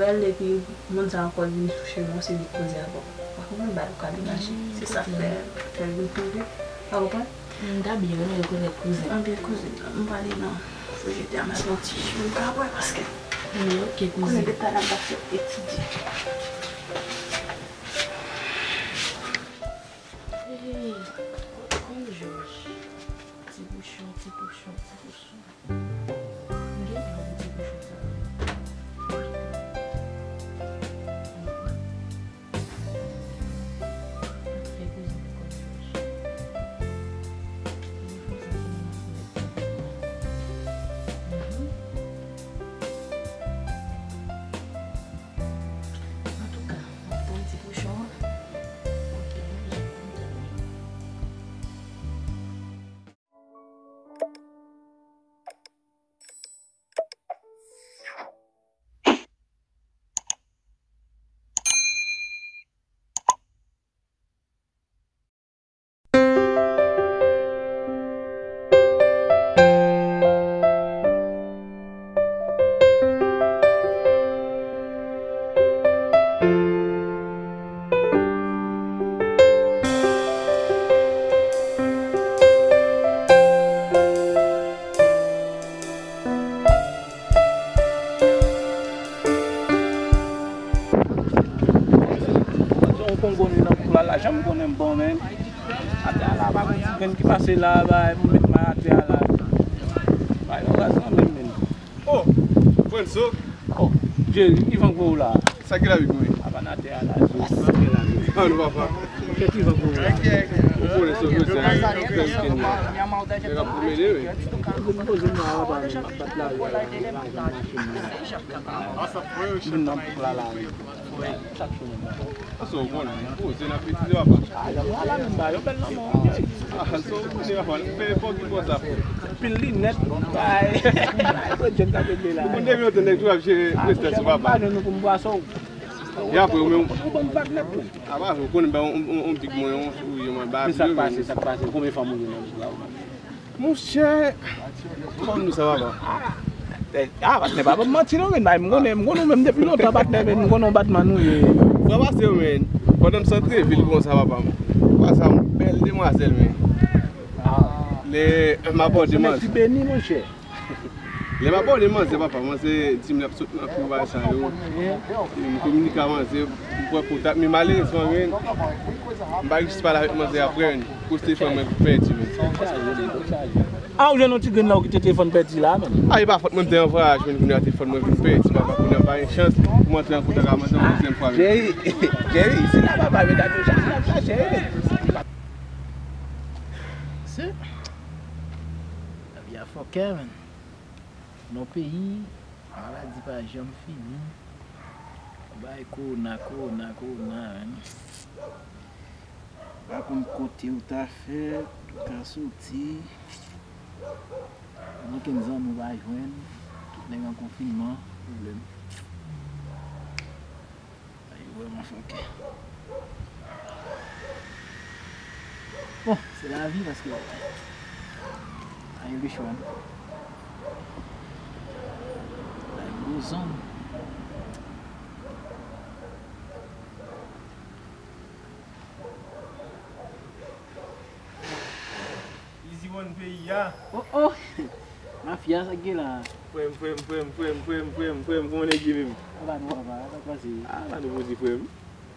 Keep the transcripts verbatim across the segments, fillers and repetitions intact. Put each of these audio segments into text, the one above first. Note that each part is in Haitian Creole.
Wè l epi moun sa ankò vin sou chemen w, se li k poze avè w. Ou pa konprann, ba l ou ka degaje. Se sa k fè, fè l vin pi vit. Ou pa konprann? M ta byen renmen rekonèt kouzen. Anpil kouzen. M prale nan frijidè a, m al pran ti ji m ka bwè paske. Men ok, kouzen. Konnen depi talè m t ap fè etidye. Hey, konn jòj. Ti pouchon, ti pouchon, ti pouchon. M gen dlo pou ti pouchon sa yo. Fè kouzen pou kòd jòj. Ti pouchon sa se moun ki mèt kòd jòj. Mhm. Antouka, m ap pran ti pouchon an. M ap pran ti pouchon an. Yon kongo nou nan kou la, la janm konnen m bon, men. Atè a la, pa gon ti grenn ki pase la, ba, pou met may atè a la. Ba, yon raz nan menm, men. Oh, Frenso. Oh, Jerry, ki van gwo la? Sa ki lavi kouri? Apa n atè a la, zo. An, nou papa. Kè ki van gwo la? Ou konnen se vre, se a, se a, se a. Nèg ap pou mele, wi. Ou konn poze mwen a, pa, pa, pa, la, la, la, la, machin nan. Vin nan kou la, la, wi. Chak jou menm. Sa w konnen, poze nan piti papa. Ah, yo, ala menm ba, yo bèl nan men w, wi. Ah, sa w konnen, papa, fè epòk ki konsa. Pil linèt, bay. Ay, bon, jèn ka bebe la. Ou konn depi lontan nèg tou ap jere prestè sou papa. Ah, nou pa nou pou m bwason. E apre, ou menm. Ou ban m vag nèt, wi. Ah, pa, ou konnen, ba, on, on, on big mwen, on, ou, yo, mwen, ba, men sa k pase, sa k pase, konbyen fanm ou gen nan bouch la, ou menm? Monchè, kòm nou sa va, papa? Ah, patnè, pa ban m manti non, men, bay, m konnen, m konnen ou menm depi lontan, patnè, men, m konnen w batman nou ye. Frè pase yo, men, pandan m santre vil konsa, papa, m, papa sa, yon bèl demwazèl, men. Ah. Lè m abòde manzè. Se nèg ki beni, monchè. Lè m abòde manzè, papa, manzè di m l ap sot nan kou bagay sa yo. E m kominike a manzè, m pran kontak, men malerezman, men, m pa reyisi pale avèk manzè apre, men. Kote telefòn mwen pèdi, men. Ah, ou jwenn yon ti grenn la, ou kite telefòn pèdi la, men. Ah, e pa fòt mwen, m te an vwayaj, men kounye a telefòn mwen vin pèdi, papa, kounye a m pa gen chans pou m antre an kontak ak manzè yon dezyèm fwa, men. Jerry, Jerry, si la papa, medam yo chache, n ap chache, wi. Se, lavi a fòkè, men. Non peyi, maladi pa janm fini. Bay kowona, kowona, kowona, men. Pa konn kote ou ta fèt, ou ta soti. Okenn zanmi ou pa jwenn. Tout nèg an konfinman, pwoblèm. Ay, vrèman fòkè. Bon, se lavi paske pa gen lechwa non. Ay, gwo zòn. Easy One peyi a. Oh, oh. Mafya, sa k gen la? Frè m, frè m, frè m, frè m, frè m, frè m, frè m, kòman nèg ye menm? Anba nou, anba, sa k pase? Ah, anba nou poze, frè m.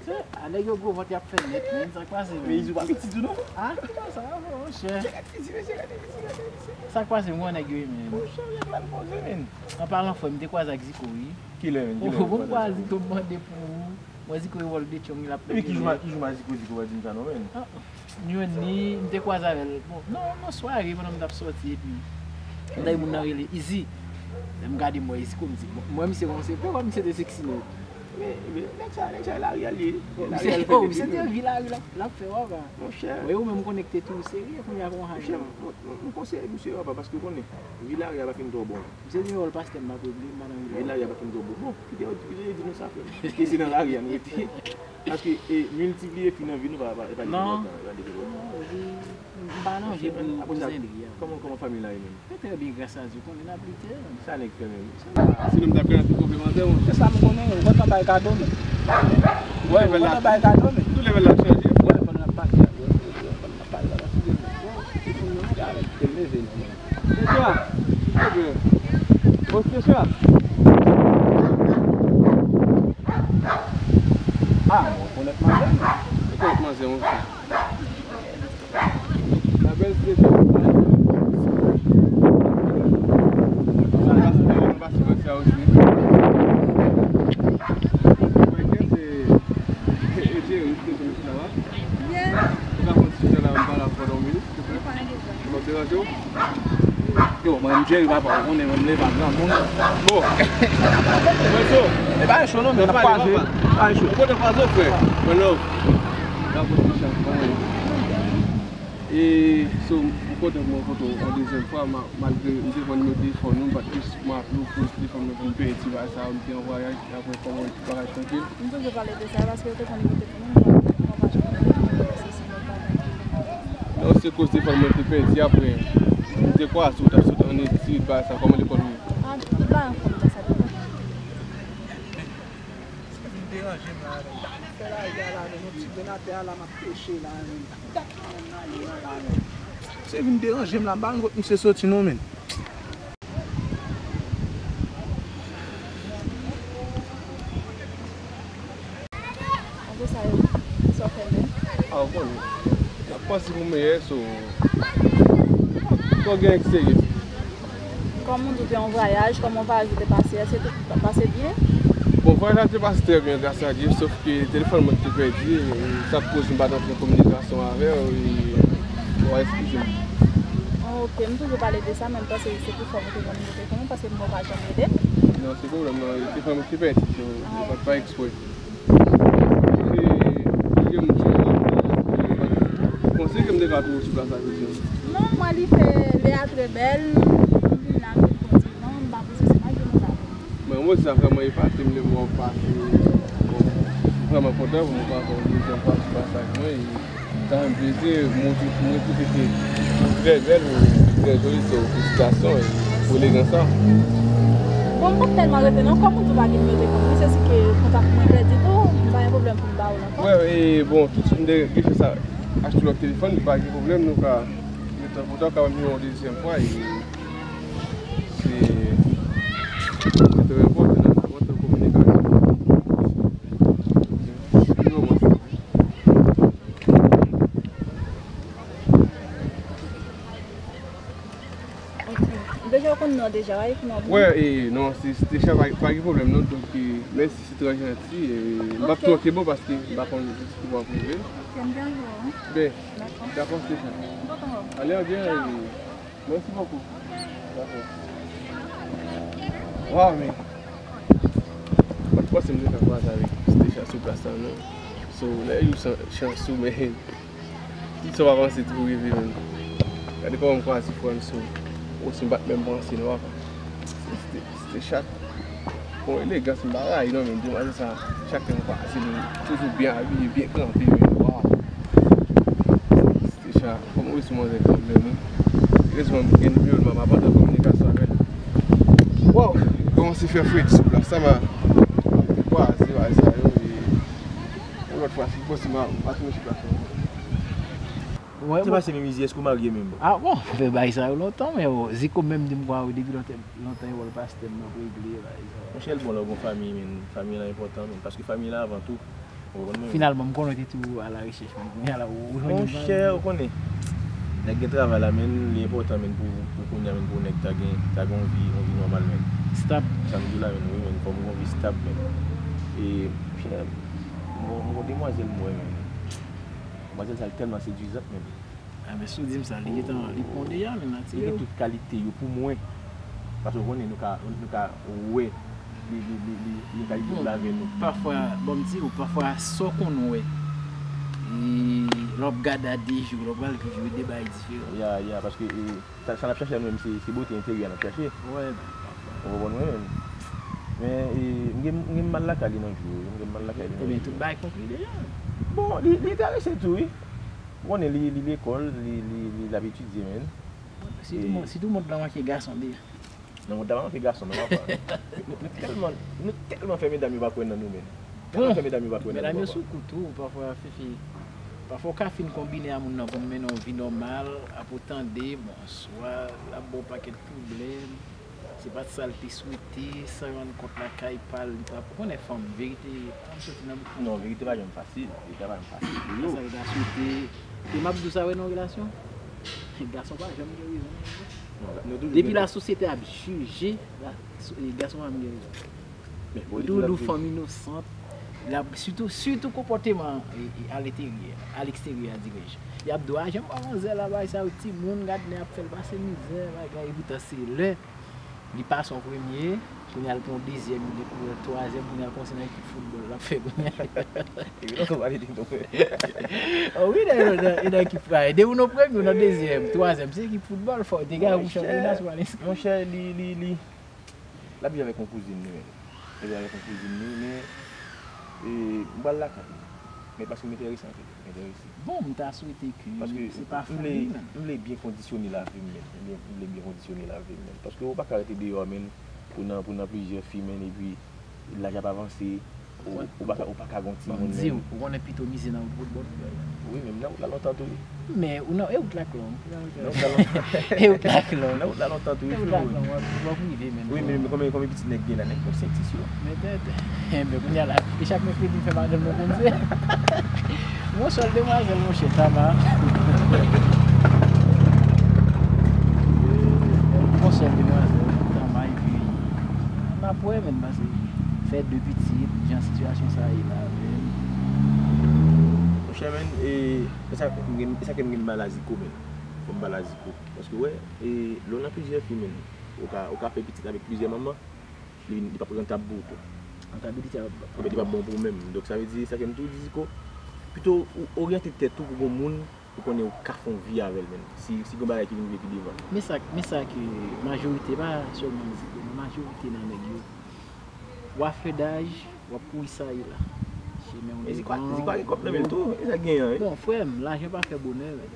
Se, a, nèg yo gwo vant y ap fè nèt, men, sa k pase, men? Men Easy pa piti tou non. Ah, ki sa, monchè? Gade Easy, mesye, gade Easy, gade Easy. Sa k pase, kòman nèg yo ye, men? Monchè, nèg mal poze, men. An palan, frè m, m te kwaze ak Ziko, wi. Kilè, men? Kilè? Oh, bon, m kwaze Ziko, m mande pou ou. Mwen Ziko rewòl de chong, l ap... Epi ki jou ma, ki jou ma Ziko, Ziko pa di m sa non, men. Ah, m jwenn li, m te kwaze avè l. Bon, nan, nan sware, pandan m t ap sòti, epi m tande moun nan rele, "Easy." Lè m gade, m wè Ziko, m di, bon, m wè misye kòmanse pè, wè misye te seksi nèt. Men, men, nèg sa, nèg sa, lari a l ye. Oh, misye, oh, misye te anvi lari l ap, l ap fè, papa. Monchè. Wè, ou menm konekte tou, serye, kounye a konsa. Monchè, m, m, m konseye misye, papa, paske ou konnen, vi lari a pa fin twò bon. Misye di rewòl pastè m pa pwoblèm, m pa nan rewòl. Vin lari a pa fin twò bon. Bon, kite yo, kite yo di nou sa, frè m. Paske se nan lari a nou rete. Paske e miltipliye fi nan vi nou pa, pa, pa depi lontan, pa depi lontan. Non, wi. M pa nan je pou, pou zendri a. Kòman, kòman fanmi la ye menm? Trè byen, gras a Dye, konnen n ap lite. Sa nèg fè menm? Si nou m t ap pran ti konplimantè, wi. Se sa m konnen, ou kontan bay kado, men. Ou kontan bay kado, men. Tout level la chanje. Wè, pandan n ap pase a, wè, wè, pandan n ap pale la, la, sou de bon, se pou nou, gade, te leve, non, men. Keswa. Keswa. Ah, mwen konèt manzè, mwen. Ou konèt manzè, mwen. La belle Stéphanie. Sa pase, sa pase, pase a osi. Mwen gen se, e, e, Jerry, se, se, sa va? Byen. Ou ka fè yon ti jan la, m pale avè w yon minit, silvouplè? M ap deranje w? Yo, mwen, m Jerry, papa, ou konnen, mwen, m leve a granmoun. Bon. Mwen, so. E pa cho, non, men n ap kwaze. Pa cho. Ou konnen kwaze, frè. Mwen, love. Bravo, Richard. E, so, m kontan pou mwen kontre w yon dezyèm fwa, ma-, malgre m te pran nimewo telefòn ou, m pa t jis mwen aple w, poze telefòn mwen pou m peye ti bagay sa, ou m te an vwayaj, apre kòman w te bagay trankil. M toujou pale de sa, paske yo te pran nimewo telefòn ou, m pa, m pa janm pran nimewo telefòn ou, se sou lòt bagay. Non, se koz telefòn mwen te pèdi, apre, m te kwaze w t ap sot ann etid, bagay sa, kòman lekòl ou ye? Ah, tout bagay anfòm, sa devan. Sa vin deranje m la, menm. Fè lari a la, menm, yon ti grenn atè a la, m ap peche la, menm. Dat mwen menm la, li la, menm. Se vin deranje m la, m pa konn kot misye soti non, menm. Apre sa yo, sa w fè menm? Ah, ou konnen. N ap panse pou meyè, so. Sa w gen k serye? Kòman w di w te yon vwayaj, kòman vwayaj ou te pase? Èske tout te pase byen? Bon, vwayaj la te pase trè byen, gras a Dye, sof ke telefòn mwen te pèdi, e sa k koz m pa t antre an kominikasyon avè w, e w a eskize m. Ok, m toujou pale de sa, men m panse se pou fò m te konn mete kòman, paske m pa janm rele. Non, se pwoblèm nan, telefòn mwen te pèdi, so, pa, pa eksprè. Kote, kote m di w, panse ke m te ka twouve w sou plas la jodi a? Non, mwen li fè lè a trè bèl, m vin la, m vin pran ti van, m pa panse se pa jodi a. Mwen, mwen, sa vrèman epate m lè m wè w pase. Bon, m vrèman kontan pou mwen ka fè yon dezyèm fwa sou plas la, mwen, e Sa fè m plezi, mwen tou, mwen tou se te trè bèl, ou trè joli, so felisitasyon pou elegans sa. Bon, m pa t tèlman rete non, kòm ou di w pa gen nimewo telefòn mwen, se si ke kontak mwen pèdi tou, m pa gen pwoblèm pou m ba w l ankò. Wè, e bon, tout m te gen fè sa, achte lòt telefòn, pa gen pwoblèm, nou ka mete an kontak, ou ka ban m yon dezyèm fwa, e se, se trè enpòtan nan, nan kominikasyon. Nimewo mwen se Ok. Deja w konn non deja, wi, pou non. Wè, e, non, se, se Stecha, pa, pa gen pwoblèm, non. Donk, e, mèsi, se trè janti. E, m p ap twò kenbe w paske m pa konn jis ki bò pou rive. Ok, m te anvi w, wi. Ben, dakò, Stecha. M kontan wè w. Ale, anbyen, e, mèsi bokou. Dakò. Waw, men. M pa t panse m te ka kwaze avèk Stecha sou plas la, non. So, lè yon chans ou, men Tout sa w ap panse tou rive menm. Gade kòman m kwaze Franso. Ou si m pa t menm panse non papa. Se, se, se chat. Bon, elegans m pa rayi non menm. Demwazèl sa, chak lè m kwaze li, toujou byen abiye, byen kanpe menm. Waw. Se chat. Kòman ou resi manzè kanmenm wi. Erezman m gen nimewo l, m ap antre an kominikasyon avè l. Waw. Kòmanse fè fredi sou plas sa, m a kwaze bagay sa yo e yon lòt fwa si posib m a, m a tounen sou plas la. Wè, bon. Te pase menm izi, èske w marye menm? Ah bon, m fè bagay sa yo lontan, men bon, Ziko menm di m kwa wi, depi lontan, lontan e wòl pastè m ap regle bagay sa yo. Monchè, l bon lè w gon fanmi, men fanmi lan enpòtan, men paske fanmi lan avan tou. Ou konprann mwen? Finalman, m konnen w te tou a la rechèch, men kounye a la, ou, ou jwenn yon fanmi. Monchè, ou konnen, nèg gen travay la, men li enpòtan, men pou, pou kounye a, men pou nèg ta gen, ta gen yon vi, yon vi nòmal, men. Stab. Sa m di w la, men wi, men fò m gon vi stab, men. E, monchè, m gon, m gon demwazèl m wè, men. Demwazèl sa, li tèlman sedwizant menm. Enben, si w di m sa, li gentan, li pon deja menm, Matye. Li gen tout kalite yo pou mwen. Paske w konnen, nou ka, nou ka wè li, li, li, li, li gen kalite pou l avè nou. Pafwa, bon, m di w, pafwa, sa w konn wè, e, lè w ap gade a de je w, lè w pral viv yo, de bagay diferan. Ya, ya, paske, e, sa, sa n ap chache la, nou menm, se, se bote enteryè n ap chache. Wè, men, pafwa. Ou konprann mwen menm? Men, e, m gen, m gen mal lakay li nan jou yo, wi. M gen mal lakay li nan jou yo. Ebyen, tout bagay konkli deja. Bon, li, li enterese tou, wi. Ou konnen, li, li lekòl, li, li, li, l ap etidye, men. Sitou mond, sitou mond lan manke gason deja. Nan mond lan pa manke gason, non, papa. Nou, nou tèlman, nou tèlman fè medam yo pa kwè nan nou, men. Tèlman fè medam yo pa kwè nan nou, papa. Medam yo sou kou tou, pafwa, Fifi. Pafwa, ou ka fin konbine a moun nan pou l mennen yon vi nòmal, apre w tande, bon, swa l ap ba w pakèt pwoblèm, se pa t sa l te swete, san rann kont lakay pa l, li pa, ou konnen fanm, verite, pa janm soti nan bouch moun. Non, verite pa janm fasil, verite pa janm fasil pou yo. Sa l ta swete, e m ap di w sa, wè, nan yon relasyon, gason pa janm gen rezon nan yon relasyon. Non, nou toujou gen. Depi lasosyete ap jije, la, so-, e, gason pa janm gen rezon. Yo toujou di w fanm inosant, l ap, sitou, sitou konpòteman, e, e, alenteryè, aleksteryè, dirais-je. Y ap di w, a, jan m wè manzè la, bagay sa yo, timoun, gad nèg ap fè l pase mizè, bagay, epoutan se lè li pase yon premye, kounye a l pran yon dezyèm, li dekouvri twazyèm, kounye a l kòmanse nan ekip foutbòl l ap fè kounye a. Epi nou pale de nou. O wi, nan, nan, nan, nan ekip, depi w nan premye, w nan dezyèm, twazyèm, se ekip foutbòl, fò w te gade pou chanpyona si w al enskri. Monchè, li, li, li, L ap viv avèk yon kouzin li, men. L ap viv avèk yon kouzin li, men, e, m pral lakay li. Men paske m enterese anpil, m enterese. Bon, m ta swete ke se pa fanmi, men. Paske m vle, m vle byen kondisyone lavi m, men. M vle, m vle byen kondisyone lavi m, men. Paske ou pa ka rete deyò, men, pou nan, pou nan plizyè fi, men, epi laj ap avanse, ou, ou pa ka, ou pa ka gon timoun, men. Bon, m di w, ou konnen pito mize nan wout bòn. Wi, men m nan wout la lontan tou, wi. Men, ou nan, e wout la k long. Nan wout la lontan. E wout la k long. Nan wout la lontan tou, wi, freo. E wout la k long, w ap, w ap rive, men. Wi, men, men konbyen, konbyen pitit nèg gen la, nèg konn senti yo. Men tèt. Men kounye a la, e chak mèkredi m fè madanm mwen konn se. Yon sèl demwazèl, monchè, Tama. Yon sèl demwazèl, Tama, epi n ap wè, men, pase fè de pitit, jan sitiyasyon sa ye la, men. Monchè, men, e, e sa, e sa ke m gen mal a Ziko, men. Fò m pale a Ziko. Paske, wè, e, lè w nan plizyè fi, men, ou ka, ou ka fè pitit avèk plizyè manman, li, li p ap rantab pou ou tou. Rantabilite a p ap bon. Epi li p ap bon pou ou menm. Donk, sa vle di, sa ke m toujou di Ziko, pito ou oryante tèt ou pou gon moun ou konnen ou ka fè yon vi avè l, men. Si, si gon bagay ki vin vle pi devan. Men sa, men sa ke majorite, pa sèlman Ziko, men majorite nan nèg yo, w a fè daj, w ap kouri sa ye la. Chemen w devan. E Ziko, Ziko gen kòb nan men l tou, e sa k genyen an, wi. Bon, frè m, lajan pa fè bonè, men.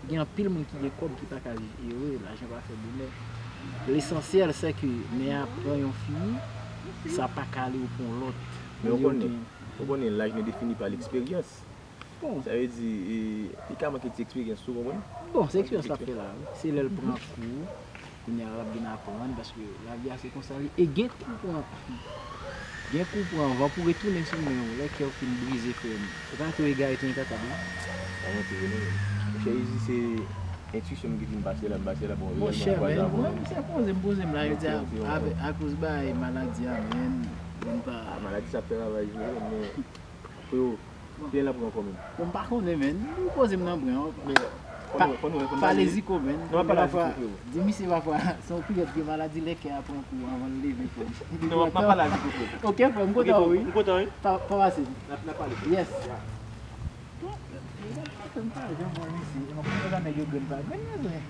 Gen anpil moun ki gen kòb ki pa ka viv ere, lajan pa fè bonè. Lesansyèl, se ke nèg a pran yon fi, sa pa ka ale ou pran yon lòt. Men ou konnen, ou konnen, laj n'est défini par l'expérience. Bon. Sa vle di, e, li ka manke ti eksperyans tou, konprann? Bon, se eksperyans l ap fè la, wi. Se lè l pran kou, kounye a l ap vin aprann, paske lavi a se konsa l ye. E gen kou pran, gen kou pran anvan pou retounen sou men w, lè kè w fin brize, frè m. Ou pa tou egare tou entakab, wi. Sa monte vre, non, men. Monchè, Easy, se entwisyon m ki vin pase la, m pase la, bon, reyèlman, m kwaze avè w. Monchè, men, mwen, se poze m poze m la, yo di, a, akoz bay maladi a, men, m pa. A, maladi sa ap fè ravaj vre, men, freo, kilè l ap pran ankò menm? Bon, m pa konnen, men. Ou poze m nan bren, wi. Men, fò nou, fò nou, fò nou pale Ziko, men. Non, m ap pale a Ziko, freo. Di misye pafwa, se yon kiyòt gen maladi lè kè a pran kou anvan l leve, frè m. Non, m ap pale a Ziko, freo. Ok, frè m, m kontan, wi. M kontan, wi. Pa, pa pase. N ap, n ap pale. Yes. Ya. Bon, nèg ap fè m pa janm wè misye. Mwen konn sa nèg yo grenn pa grenn, men.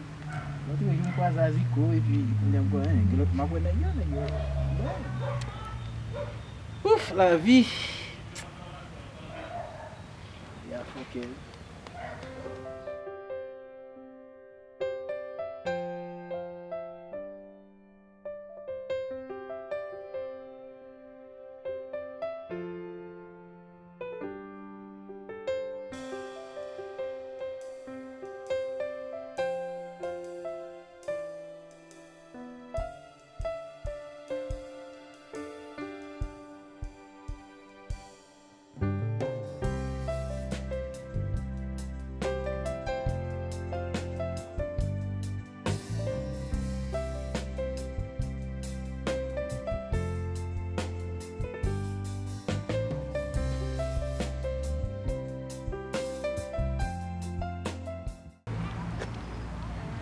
Mwen tou, jou m kwaze a Ziko, epi kounye a m kwè, en, gen lòt m ap wè nèg yo, nèg yo. Bon. Ouf, lavi. Ya fòkè.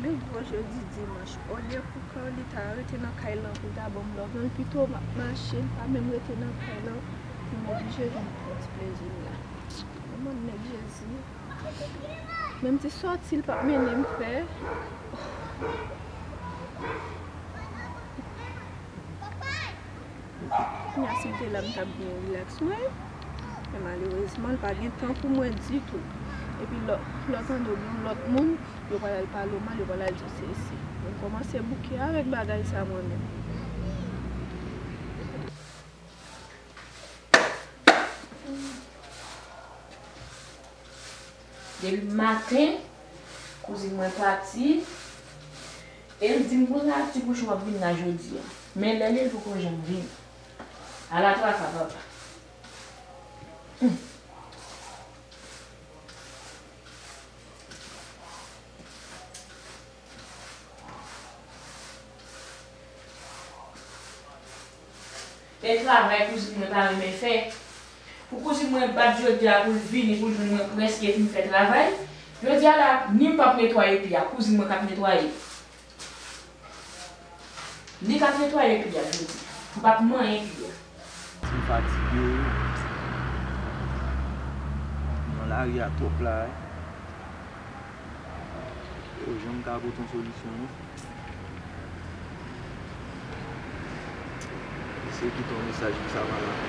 Men gwo jodi dimanch, olye pou Carly ta rete nan kay lan pou l ta ban m love lan, pito m ap mache, l pa menm rete nan kay lan, pou m oblije vin pran ti plezi m la. Manman nèg Jezi. Menm ti sòti l p ap mennen m fè. Papa! Kounye a, si m te la, m t ap byen rilaks mwen. Men malerezman, l pa gen tan pou mwen ditou. Epi lè, lè w tande w gen yon lòt moun, yo pral al pale w mal, yo pral al di w sesi. Mwen kòmanse bouke avèk bagay sa mwen menm. Depi maten, kouzin mwen pati, e l di m konsa ti bouchon ap vin la jodi a. Men lè l leve poko janm vin. Ala traka, papa. Hmm. E travay kouzin mwen pa renmen fè. Pou kouzin mwen bat jodi a pou l vini, pou l jwenn mwen prèske fin fè travay. Jodi a la, ni m p ap netwaye pi a, kouzin mwen k ap netwaye. Li k ap netwaye pi a jodi. M p ap manyen pi a. M fatige wi. Nan lari a twòp la wi. Yo janm ka pote yon solisyon non. Eseye kite yon mesaj pou sa madanm.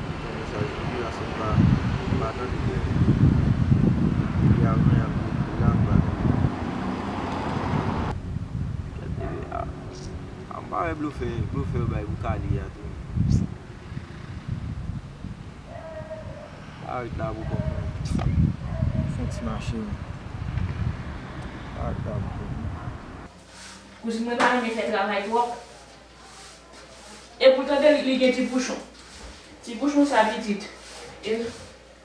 Kite yon mesaj pou li, paske m pa, m pa tande byen. Depi avan, y ap di pou la, m pa tande. Kèt, epi, a, a, m pa wè blofè, blofè yo bay pou Kali a tou. Pa ret la pou kòm non. Fè ti mache wi. Pa ret la pou kòm non. Kouzin mwen pa renmen fè travay twòp. E pou tande li, li gen ti bouchon. Ti bouchon sa pitit. E,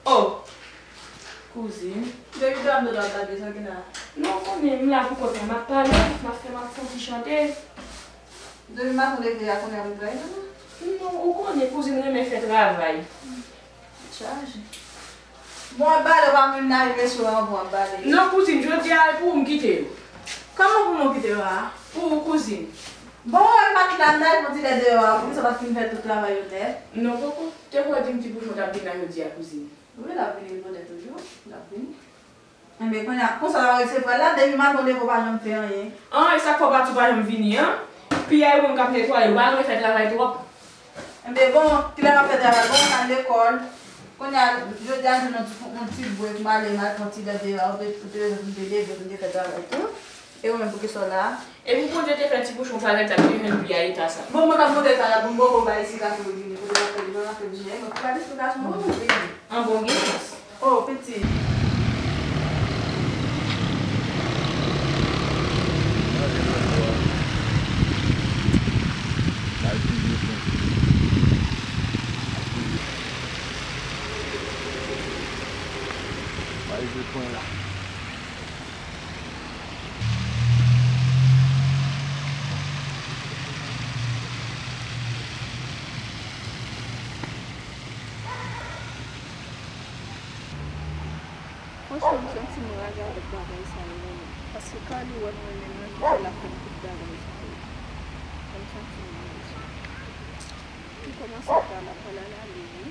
oh! Kouzin. Depi dwa m dwe ap gade sa gen la. Non, konnen m la pou kont mwen, m ap pale, m ap fè, m ap fè yon ti chante. Depi maten w leve a, kounye a pou travay la? Non, ou konnen kouzin renmen fè travay. Chaje. Bon, w ap bale, w pa menm lave veso a ankò, w ap bale. Non, kouzin, jodi a, e pou ou m kite yo. Kòman pou nou kite yo a? Pou ou, kouzin. Bon, w wè m pa t la, m t al pran ti lè deyò a, poukisa w pa t fin fè tout travay yo nèt? Non, poko. Te kwè di m ti bouchon t ap vin la jodi a, kouzin. Wi, l ap vini, li konnen toujou. L ap vini. Enben, kounye a, konsa w a resevwa l la, depi maten w leve w pa janm fè anyen. An, e sa k fè w pati w pa janm vini an? Piya e ou menm k ap netwaye, ou pa renmen fè travay twòp. Enben, bon, kilè m ap fè travay? Bon, m al lekòl. Kounye a, jodi a, m jwenn yon ti, yon ti brek, m ale, m al pran ti lè deyò a, ou te, ou te, ou te leve pou m te fè travay tou. E ou menm, poukisa w la? Epi Bondye te fè ti bouchon parèt la, m te jwenn pi a eta sa. Bon, mwen k ap monte kay la, pou m poko bay esplikasyonn pou vini, kote l ap fè, jan l ap fè vini, mwen pou bay esplikasyonn, mwen pou vini. An bon, gen chans. Oh, pitit. Franchman, m santi m raje avèk bagay sa yo, paske Carly wè m renmen l, l ap fè m tout bagay sa yo. Fè m santi m raje. M kòmanse pale, pale al ale wi.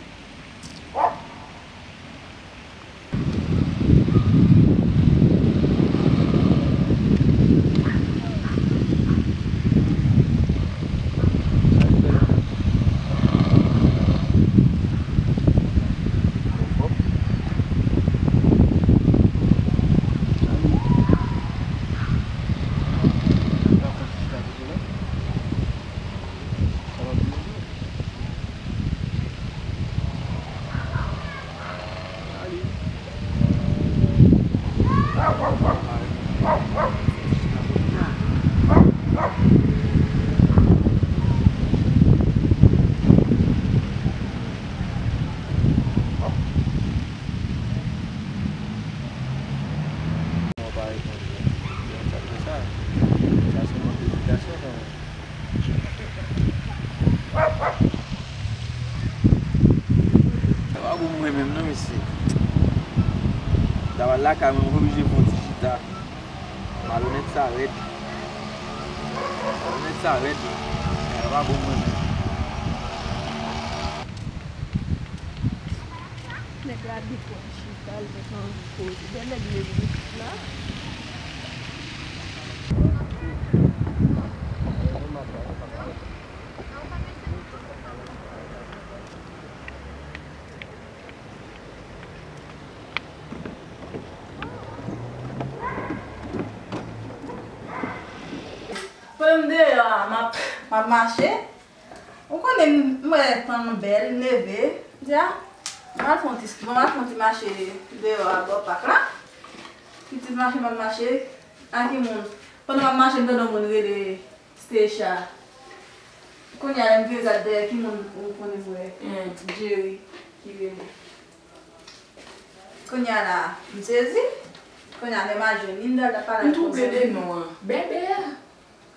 Mwen pa reponn. Sa se yon mank edikasyon kanmenm. Sa pa bon pou mwen menm non, mesye. M ta pral lakay mwen, mwen oblije fè yon ti chita. Malonèt sa rèd. Malonèt sa rèd. Sa pa bon pou mwen menm. Nèg la di fò l chita, l mèt anvi koze. Bèl nèg li ye vin isit la. Deyò a, m ap, m ap mache. Ou konnen, m wè tan an bèl, m leve. M di, a, m al fè yon ti, m al fè yon ti mache deyò a bò pak la. Ti, ti mache, m ap mache. A ki moun? Pandan m ap mache, m tande yon moun rele Stecha. Kounye a, lè m vire gad dèyè, ki moun ou konnen m wè? Jerry ki rele. Kounye a la, m sezi. Kounye a, lè m al jwenn li, m di l t ap pale avèk yon zanmi. M twouble de non an. Bèbè a.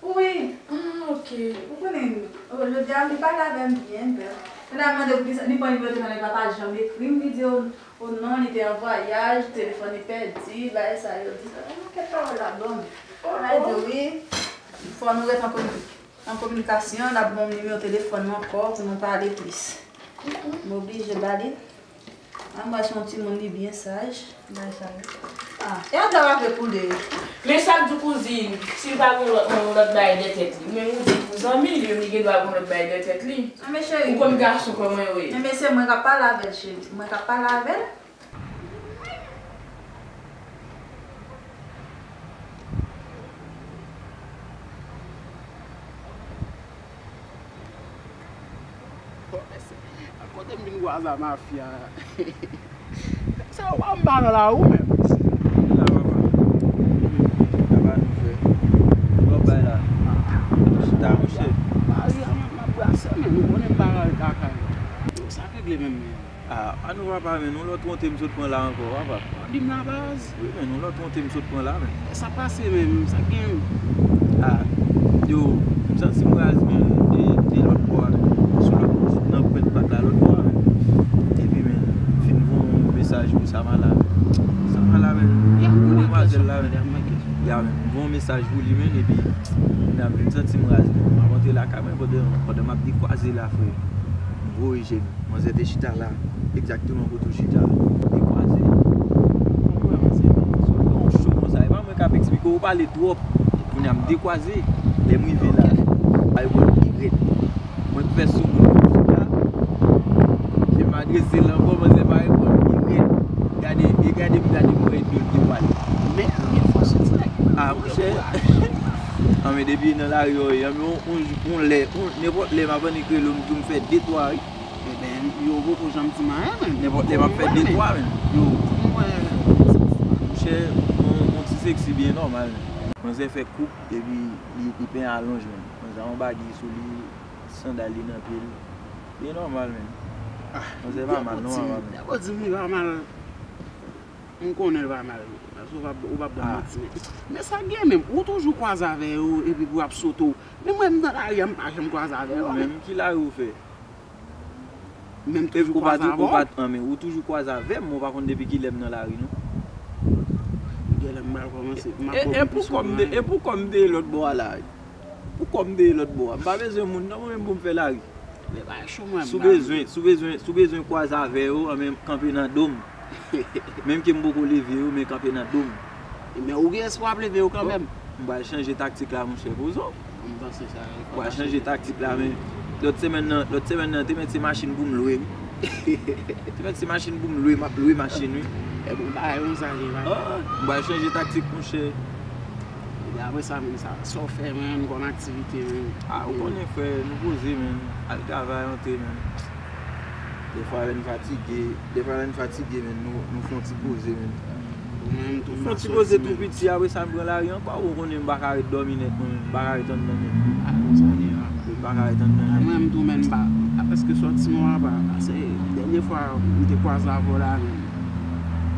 Wi. Ah, ok. Ou konnen, o, jodi a, li pale avè m byen, bèl. Kounye a, m mande poukisa, li pran nimewo telefòn, li pa, pa janm ekri m, li di, o, o non, li te an vwayaj, telefòn li pèdi, bagay sa yo, di sa. Yon pakèt pawòl l ap ban m. Bagay di, wi, fò nou ret an kominik-, an kominikasyon, l ap ban m nimewo telefòn mwen ankò pou nou pale plis. M oblije ba li l. An m wè se yon timoun, li byen saj. Bay sa yo. Ah, e antre avèk ou de. Men sa k di kouzin, si l pa gen lòt, yon lòt bagay dèyè tèt li. Men ou di pou zanmi l, li gen dwa gen lòt bagay dèyè tèt li. Ah, men cheri. Ou konn gason kòman yo ye. Men, men se mwen k ap pale avè l, cheri. Mwen k ap pale avè l. Bon, mèsi. Kote m vin kwaze a mafya? Sa yo pa m pa nan lari menm. Sa papa. Papa nou fè. Bon bay la. Chita monchè. Mari a menm m ap brase men nou konnen m pa ral lakay. Yo sa k regle menm men. Ah, pa nou papa men, yon lòt wonte m sot pran la ankò, papa. Di m la baz. Wi men, yon lòt wonte m sot pran la men. Sa pase menm, sa gen. Ah, yo, m santi m raz men, de, de lòt bò a men. Sou lòt, nan pwent bak la lòt bò a men. Epi men, m fin voye yon mesaj pou Samala. Samala men, demwazèl la men. Ya men, m voye yon mesaj pou li men, epi men, m vin santi m raz men. M ap antre lakay mwen pandan, pandan m ap dekwaze la frè. M voye je m. Manzè te chita la, egzakteman kote w chita a. Dekwaze. Ou konprann, manzè? Sou yon cho konsa, e pa mwen k ap eksplike w, ou pale twòp. Kounye a m dekwaze. Lè m rive la, ayewopò pi rèd. Mwen k fè sou moun yo chita. Lè m adrese l ankò, manzè pa reponn, pi rèd. Gade, e gade m, gade m, mwen epi l devwale. Men, gen fòs yo di nèg. Ah, monchè. Ah, men depi nan lari yo, yon, yon, yon lè, yon, nenpòt lè m ap annik rele w, m di w m fè de twa, wi. Eben, yo poko janm di m anyen, men. Nenpòt lè m ap fè de twa, men. Yo, mwen. Monchè, yon, yon ti seksi byen nòmal, men. Manzè fè koup, epi li, li penyen alonj, men. Manzè a yon bagy sou li, sandal li nan pye l. Byen nòmal, men. Ah, manzè pa mal, non, papa, men. Dèfwa di m li pa mal. M konnen l pa mal, wi. Paske ou pa, ou pa ban m manti, men. Men sa gen menm, ou toujou kwaze avè yo, epi pou y ap sote w. Men mwen, m nan lari a, m pa janm kwaze avè yo, men. Ou menm, ki lari ou fè? Menm toujou kwaze avè w? Ou pa, ou pa, an, men ou toujou kwaze avè m, men ou pa konn depi kilè m nan lari, non. Genlè m pral kòmanse, m ap ba w plis kòmantè. E pou kòm de, e pou kòm de lòt bò a la, pou kòm de lòt bò a. M pa bezwen moun, non, mwen menm pou m fè lari. Men pa cho mwen. Si w bezwen, si w bezwen, si w bezwen kwaze avè yo, an, men kanpe nan do m. Menm ke m poko leve yo, men kanpe nan do m. Men ou gen espwa ap leve yo kanmenm. Bon, m pral chanje taktik la, monchè, poze w. M panse sa, m pral chanje taktik la, men lòt semèn nan, lòt semèn nan, te mèt se machin pou m lwe, wi. Te mèt se machin pou m lwe, m ap lwe machin, wi. E bon, bagay konsa, se pa. Ah, m pral chanje taktik, monchè. Epi apre sa, menm sa, sa w fè, menm, kòm aktivite, menm? Ah, ou konnen, frè, nou poze, menm. Al travay, antre, menm. Dèfwa lè n fatige, dèfwa lè n fatige, menm, nou, nou fè yon ti poze, menm. Ou menm tou, m pa sòti, menm. Nou fè yon ti poze tou piti, apre sa, n pran lari ankò. Ou konnen m pa ka ret dòmi nèt, mwen menm. M pa ka ret anndan nèt. Ah, sa gen, papa. M pa ka ret anndan nèt. Mwen menm tou, menm, m pa, m pa prèske sòti, non, papa. Paske dènye fwa, m te kwaze avè w la, menm.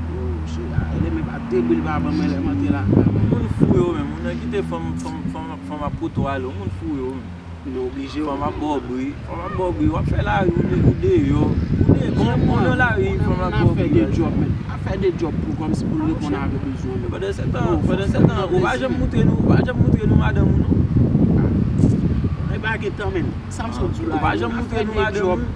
Yo, cheri, a, e menm pa de bri l pa ban mwen lè m antre lakay mwen. Moun fou yo menm, moun nan kite fanm, fanm, fanm, fanm ap poto ale, moun fou yo menm. Men oblije yo. Fanm ap ba w bri, fanm ap ba w bri, w ap fè lari, ou de-, ou deyò, ou de-, bon, bon nan lari, fanm ap ba w bri. Fè de djòb, men. Ap fè de djòb pou kòmsi pou l reponn avè bezwen nou. Pandan se tan, pandan se tan, ou pa janm moutre nou, ou pa janm moutre nou madanm ou non. E pa gen tan, men. Sa m sot di w la, ou pa janm moutre nou madanm ou.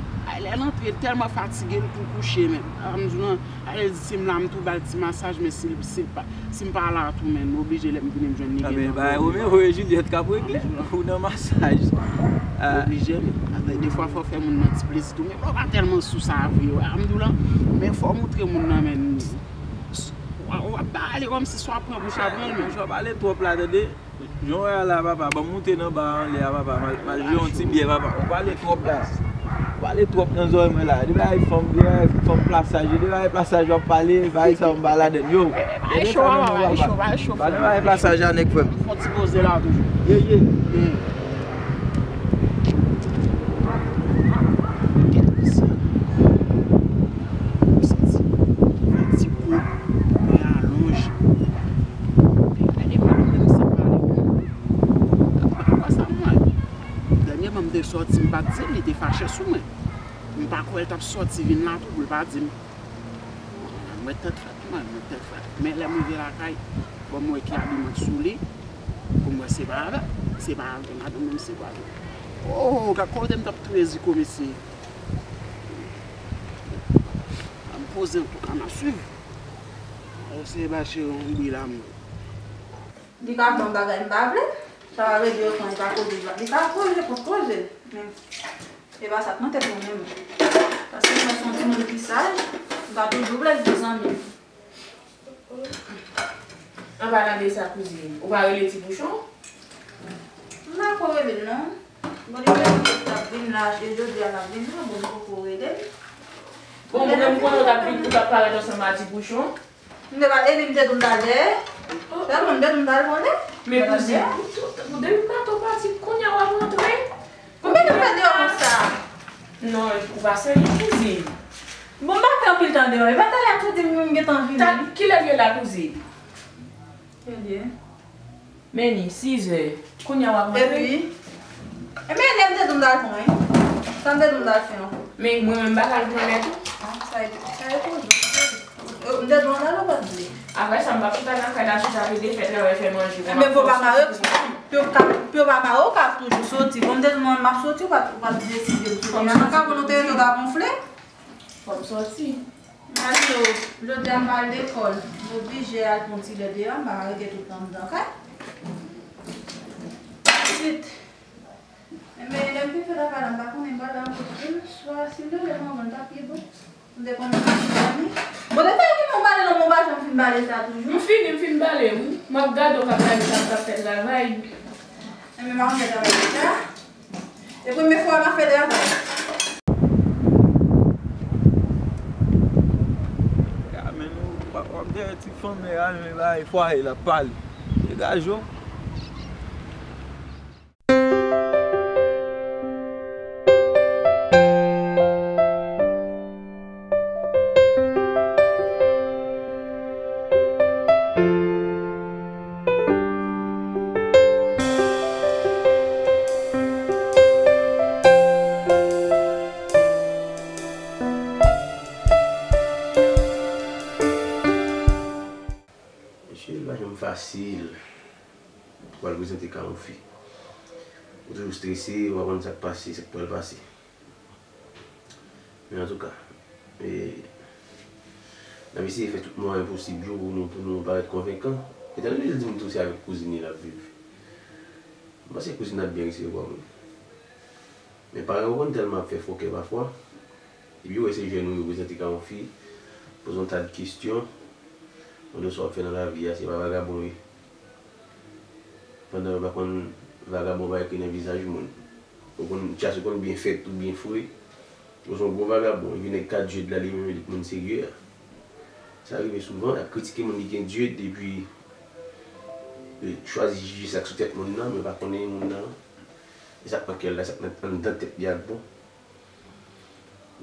Lè l antre, l tèlman fatige, l tou kouche, men. A, m di w lan, alè di si m la, m tou ba l ti masaj, men si l, si l pa, si m pa la tou, men, m oblije lè m vini m jwenn li. A, men bagay Romeo e Juliet k ap regle, ou nan masaj. Oblije, men. Apre, defwa, fò w fè moun nan ti plezi tou, men lè w pa tèlman sou sa vre, a, m di w lan, men fò w moutre moun nan, men, w, w, Pale kòmsi swa pran bouch la pran l. Monchè, w pale twòp la, tande. Jan w wè a la, papa, ban m moute nan ba a anlè a, papa. M al, m al jwe yon ti byè, papa. Ou pale twòp la. Ou pale twòp nan zòrèy mwen la. Depi ay fanm, depi ay fanm plasaj, depi ay plasaj w ap pale, bagay sa yo m pa ladann yo. Pale cho, papa, pale cho, pale cho. Pale bagay plasaj a nèg frè m. Fò ti poze la toujou. Ye, ye. Gade sa. M santi m fè ti kou, mwen alonj. Gade mwen menm san pale. M pa kwè sa m wè. Dènyèman m te sòti, m pa t di l, li te fache sou mwen. M pa kwè l t ap sòti vin la tou pou l pa di m. Mwen tèt frèt, mwen, mwen tèt frèt. Men lè m rive lakay, bon, m wè ki abiman sou li. Pou m wè se pa avè, se pa avè madanm nan, se pa avè. Oh, gad kote m t ap touye ziko, mesye. An poze antouka, n a swiv. Eseye mache yon bri la, mwen. Li ka fè yon bagay m pa vle. Sa va rele yo pran, li pa koze, li ka koze pou koze. Men, e pa sa k nan tèt mwen menm. Paske mwen se yon timoun ki saj, m pa toujou vle l pou zanmi m. An palan de sa, kouzin, ou pa rele Ti Bouchon? M pa ko rele l, non. Bon, li te di l t ap vin la, e jodi a l ap vin la, bon, m poko rele l. Bon, mwen menm, m konnen w t ap vin, ou t ap parèt ansanm a Ti Bouchon. M te pa, epi m te di w m t al dèyè. Tèlman m te di w m t al konnen. Men kouzin, depi maten w pati, kounye a w ap rantre. Konbyen tan w fè deyò konsa? Non, ou pa serye, kouzin. Bon, m pa fè anpil tan deyò. E pa talè a tou di m m gentan vini. Kilè l ye la, kouzin? Kilè? Men ni, sizè. Kounye a w ap rantre? Epi? Ebyen, lè m te di w m t al pran, wi. Sa m te di w m t al fè ankò? Men mwen menm m pa t al pran lè tou. Ah, sa e, sa e koze. Yo, m te di w ann al ou pa t vle? Apre sa, m p ap chita nan kay la, chita pede fè travay, fè manje. Enben, pou pa mare, pou yo ka, pou yo pa mare, ou ka toujou soti. Bon, m te di w m ap soti, ou pa t, ou pa t deside pou soti. Nan ka pou nou te rete, w ta gonfle. Fò m soti. Mario, jodi a m pa al lekòl. M oblije al pran ti lè deyò, m pa ka rete tout tan anndan kay. Pitit. Enben, lè m fin fè travay la, m pa konnen m pral ba yon kout fil, swa si m te vle pran van, l t ap pi bon. M te konn pran ti zanmi. Bon, depi ki nou pale non, mwen pa janm fin pale sa toujou. M fini, m fin pale, wi. M ap gade w k ap gade sa m t ap fè travay. Enben, m ap fè travay deja. Se premye fwa m ap fè travay. Ya, men nou, w ap, w ap dèyè ti fanm nèg la, men bagay fwaye l ap pale. Degaje w. Mesye, li pa janm fasil pou al prezante ka yon fi. Ou toujou strese, ou pa konn sa k pase, sa k pral pase. Men antouka, e, n ap eseye fè tout mwayen posib yo pou nou, pou nou parèt konvenkan. Etandone l di m tou se avèk kouzin li l ap viv, m panse kouzin nan ap byen resevwa m wi. Men paran yo konn tèlman ap fè fòkè pafwa. Epi yo wè se jèn ou yo prezante ka yon fi, poze yon ta de kesyon. Mande w sa w ap fè nan lavi a, se pa vagabon w ye. Pandan yo pa konn vagabon pa ekri nan vizaj moun. Ou konn, tchas ou konn byen fèt ou byen fre. Ou se yon gwo vagabon, epi nèg ka djed la li menm li k moun serye a. Sa rive souvan, y ap kritike moun ki gen djed, epi, e, chwazi jije sa k sou tèt moun nan, men pa konnen moun nan. E sa k nan kè l la, sa k nan anndan tèt li a k bon.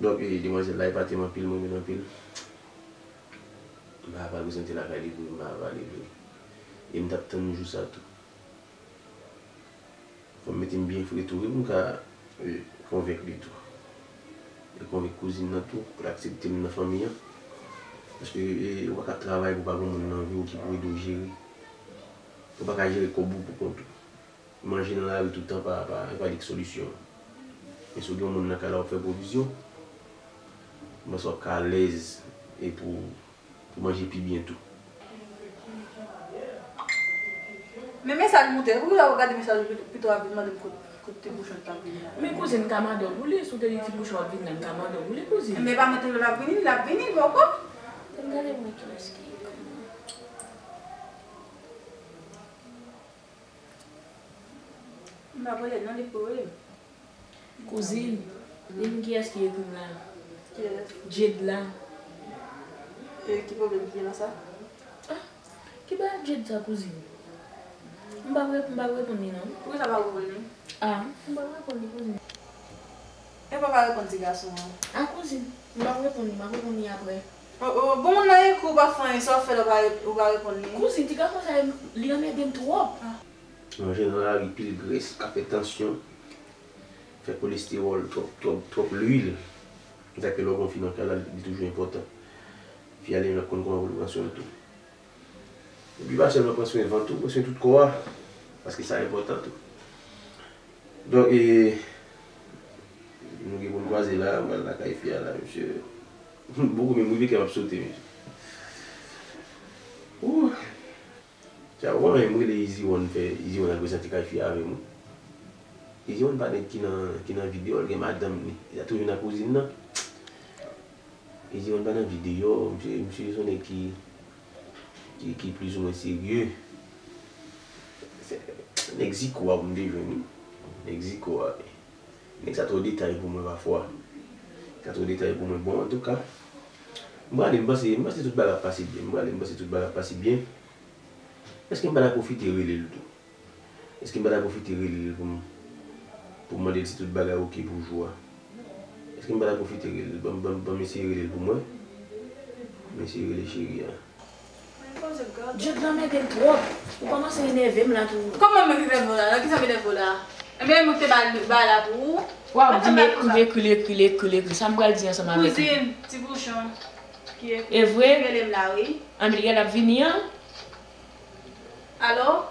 Donk, e, demwazèl la epate m anpil, mwen menm anpil. M pa va prezante lakay li vre, m pa va pale vre. E m t ap tann jou sa tou. Fò m mete m byen fre tou, wi, pou m ka, e, konvenk li tou. E konvenk kouzin nan tou, pou l aksepte m nan fanmi an. Paske, e, ou pa ka travay pou pa gen moun nan vi w ki pou ede w jere. Ou pa ka jere kòb ou pou kont ou. Manje nan lari toutan pa, pa, pa lik solisyon. Men si w gen yon moun nan kay la w ap fè pwovizyon, m panse w ap ka alèz e pou, pou manje pi byen tou. Men mesaj moute, poukisa w pa gade mesaj ou pito, pito w ap vin mande m kot, kot Ti Bouchon t ap vini la? Men kouzin, m ka mande w pou li, si w te di Ti Bouchon ap vini la, m ka mande w pou li, kouzin. Men pa mwen te vle l ap vini, l ap vini, poko. Ann gade mwen kilès ki ekri. M pa konnen non, li pou rele m. Kouzin, di m kiyès ki ekri m la? Kiyès? Jade la. E ki pwoblèm ki gen nan sa? Ki bagay Jade sa, kouzin? M pa rep- m pa reponn li non. Poukisa pa reponn li? Ah, m pa reponn li, kouzin. E pa pa reponn ti gason an. Ah, kouzin, m pa reponn li, m ap reponn li apre. Oh, oh, bon, moun nan ekri w pa fè anyen, sa w fè la ou pa re- ou pa reponn li? Kouzin, ti gason sa, li anmède m twòp. Manje nan lari pil grès, ka fè tansyon, fè kolestewòl, twòp twòp twòp lwil. Se sa k fè lè w gen yon fi nan kay la, li toujou enpòtan. Fi a li menm l ap konn kòman pou l pran swen l tou. Epi pa sèlman pran swen vant ou, pran swen tout kò a. Paske sa enpòtan tou. Donk, e, nou gen pou n kwaze la, m pral lakay fi a la, mesye. Bokou menm rive kè m ap sote, mesye. Ooh. Sa w konnen m rele Iziwòn fè, Iziwòn al prezante kay fi a avè m wi. Iziwòn pa nèg ki nan, ki nan vi deyò, l gen madanm li. Li ta toujou nan kouzin nan. Iziwòn pa nan vi deyò, misye, misye se yon nèg ki, ki, ki plizoumwen serye. Se nèg Ziko a pou m te jwenn wi. Nèg Ziko a. Nèg sa twò detay pou mwen pafwa. Sa twò detay pou mwen. Bon, antouka, m prale, m panse, m panse tout bagay ap pase byen. M prale, m panse tout bagay ap pase byen. Èske m pa ta pwofite rele l tou? Èske m pa ta pwofite rele l pou m, pou m mande l si tout bagay oke pou jou a? Èske m pa ta pwofite rele l? Ban m, ban m, ban m eseye rele l pou mwen. M eseye rele cheri a. Jade la anmède m twòp. Ou kòmanse enève m la tou. Kòman mwen ki fè vò la? Nan ki sa m enève w la? Ebyen, mwen ki te ba l ba la pou ou. W ap di m ekri, m ekri, l ekri, l ekri, l ekri. Sa m pral di ansanm avèk ou? Kouzin, ti bouchon. Ki ekri. E vre? Rele m la, wi. Anmède l ap vini an? Alo?